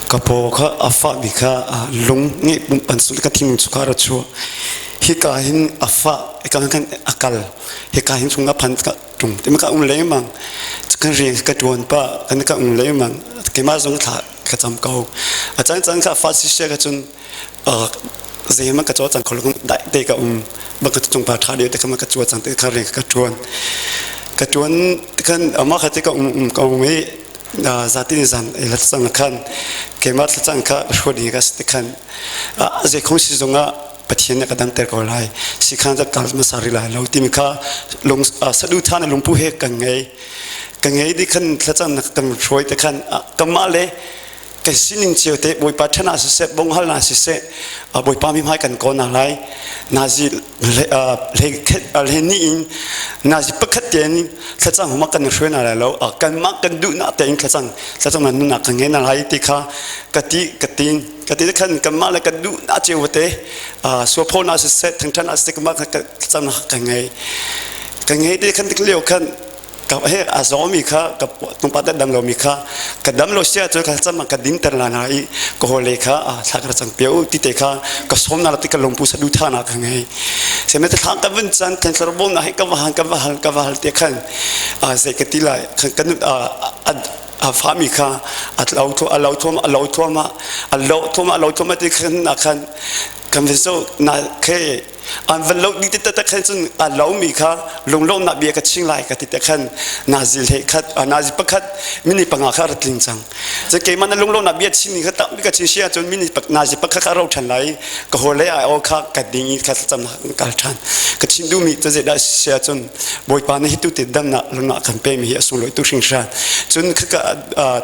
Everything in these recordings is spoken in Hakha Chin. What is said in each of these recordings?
Ka paw kha a fahmi kha lung ngeih pumpan sul ka thinglung cu kha ra chuah. Hika hin a fah, hika hin khan a kal, hika hin chung a phan ka ṭung. Ti ka um lengmang. Kan rian ka ṭuan pah, kan ka um lengmang. Keimah zong thla ka cam ko. A caan caan kha fa si sia ka cun zeihmanh ka caw cang kho lo dai te ka um. Bang ka cung pa ṭha deuh te kha ka cua cang te kha rian ka ṭuan. Ka ṭuan khan amah kha te ka um um ka um i zati zan la cang khan keimah thlacang kha hruat hi ka si khan zei khong si zongah Pathian nih ka damter ko lai si khan ka kal hmasa ri lai lo timi kha lung sadu than lungpu he kan ngei ka ngei di khan thlacam nak kan hruai te khan kamah le kan sining cio te Bawipa ṭhan ah siseh bonghal na siseh Bawipa mi hmai kan kawl na lai nazi hle ni in nazi pakhat tein thlacam huma kan hruai na lai lo kanmah kan duhnak tein thlacam thlacam na nunnak kan ngei na lai ti kha ka ti ka tin ka ti khan kanmah le kan duhnak cio te suapho na siseh thangṭhan ah siseh kanmah thlacam kan ngei kan ngei ti khan tik lio khan ka he a zawmi kha ka tumpa da dam lomi kha ka dam lo sia cu ka chama ka din ter la na i ka hole kha a thla ka chang piau ti te kha ka som na ti ka lungpu sa du tha na ka ngei se me thla ka vun chan than thlar bom na he ka va han ka va hal ka va hal te khan a ze ka ti lai khan kan a a fa mi kha a lo tho a lo thom a lo thom a lo thom a lo thom ti khan na khan kan zo na khe An van lo dih te khan cun a lomi kha lunglawmnak bia ka ching lai ka ti te khan nazi hlei khat nazi pakhat mini panga kha rat tling cang. Cun keimah na lunglawmnak bia chim ni kha tampi ka chim si ahcun mini nazi pakhat kha ro ṭhan lai ka hawle ai aw kha ka ding i kha thlacam kal ṭhan. Ka chim duhmi cu zeidah si ahcun Bawipa nih hi tu ti damnak lungah kan pemi hi a sunglawi tu hringhran. Cun khaka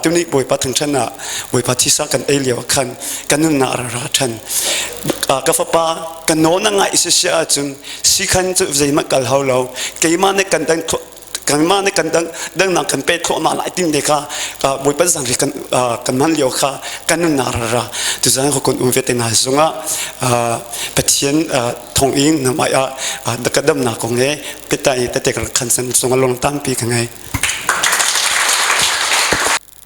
tuni Bawipa thangṭhan ah Bawipa thisa kan ei lio ah khan ka nunnak ra ra ṭhan. Ka fapa ka nawl na ngaih si ahcun sikhan cu zeihmanh kal hau lo keimah nih kan dang kanmah nih kan dang dangnak kan pek thluahmah lai tim te kha Bawipa zangri kan kan hman lio kha kan nunnak ra ra tuzan ko kun um ve te hna zungah Pathian thong in namai ah ka damnak kong he petai tete kan san sung lung tampi ka ngei.